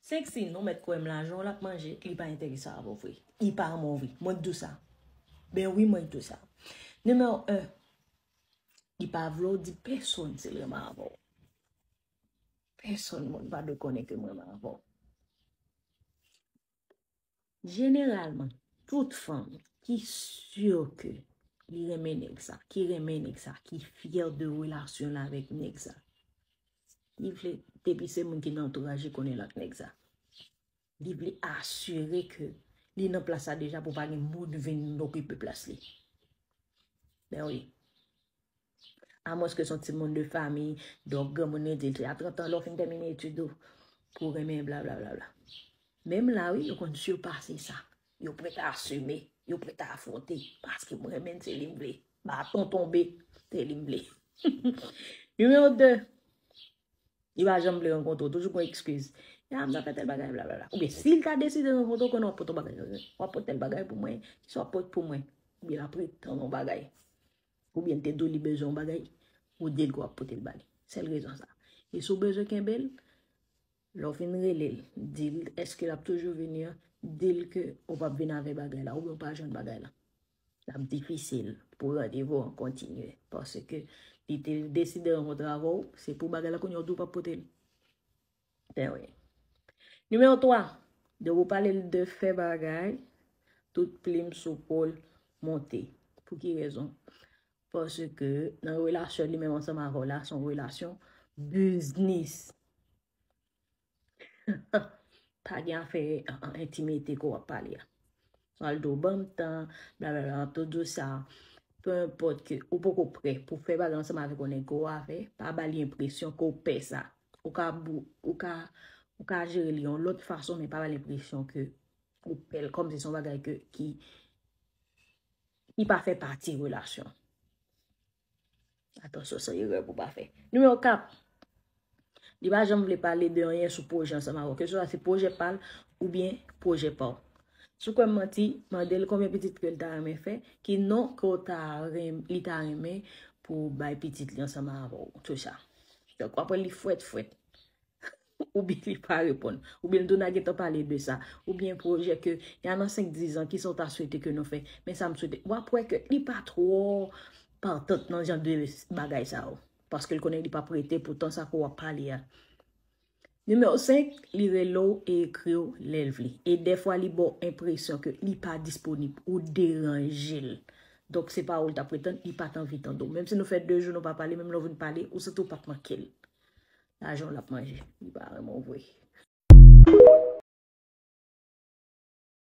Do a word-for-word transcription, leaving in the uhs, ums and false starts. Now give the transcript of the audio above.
Sexy, non, mèt kwè m, lajan w l ap manje, li pa enterese avè w vre. Li pa renmen w vre. Mwen k di w sa. Ben wi, mwen k di w sa. Nimewo en, li pa vle w di pèsonn si l renmen avè w. Pèsonn moun pa dwe konnen ke m renmen avè w. Jeneralman, tout fanm ki si ke li renmen nèg sa, ki renmen nèg sa, ki fyè de relasyon l avèk nèg sa, li vle, depi se moun ki nan antouraj li konnen l ak nèg sa, li vle asire ke li nan plas la deja pou pa gen moun vin okipe plas li. Ben wi. Amwens ke se yon timoun de fanmi, donk granmoun li di l se a trant an lè w fin tèmine etid ou pou w renmen blablabla. Menm la wi, yo konn sipase sa. Yo prèt a asime, yo prèt a afwonte. Paske mwen menm se li m vle. Baton tonbe, se li m vle. Nimewo de, li pa janm vle rankontre w, toujou gon eskiz. Ya, m nan fè tèl bagay, blablabla. Oubyen si l ta deside rankontre w, konnen w ap pote yon bagay. W ap pote tèl bagay pou mwen, kisa w ap pote pou mwen? Oubyen l ap pretann yon bagay. Oubyen l te di w li bezwen yon bagay, ou di l ke w ap pote l ba li. Sèl rezon sa. E si w bezwen kenbe l, lè w fin rele l, di l èske l ap toujou vini an, di l ke ou p ap vin avè bagay la, oubyen ou pa jwenn bagay la. L ap difisil pou randevou an kontinye. Paske li te deside rankontre avè w, se pou bagay la kounye a ou di w p ap pote l. Ben wi. Nimewo twa, depi w pale l de fè bagay, tout plim sou po l monte. Pou ki rezon? Paske nan relasyon li menm ansanm avè w la, se yon relasyon biznis. Pa gen afè an, an entimite ke w ap pale a. Sa l di w ban m tan, blablabla, tout di w sa. Pe enpòt ke ou poko prè pou fè bagay ansanm avèk yon nèg ke w avè, pa ba li enpresyon ke w pè sa. Ou ka bou-, ou ka, ou ka jere li yon lòt fason, men pa ba l enpresyon ke ou pè l, kòmsi se yon bagay ke, ki, ki pa fè pati relasyon. Atansyon, se yon erè pou w pa fè. Nimewo kat, li pa janm vle pale de anyen sou pwojè ansanm avè w. Keseswa se pwojè pa l oubyen pwojè pa w. Si w kwè m manti, mande l konbyen pitit ke l ta renmen fè, ki non ke w ta renm-, li ta renmen pou bay pitit li ansanm avè w. Tout sa. Donk, w ap wè li fwèt fwèt. Oubyen li pa reponn. Oubyen l di w n a gentan pale de sa. Oubyen pwojè ke, y a nan senk, diz an, kisa w ta swete ke nou fè? Men sa m swete. W ap wè ke li pa twò patant nan jan de bagay sa yo. Paske l konnen li p ap rete pou tan sa ke w ap pale a. Nimewo senk, li rele w e ekri w lè l vle. E dèfwa li ba w enpresyon ke li pa disponib, ou deranje l. Donk se pa ou l t ap ret tann, li pa t anvi tande w. Menm si nou fè de jou nou pa pale, menm lè w vin pale, ou santi w pa t manke l. Lajan w l ap manje, li pa renmen w vre.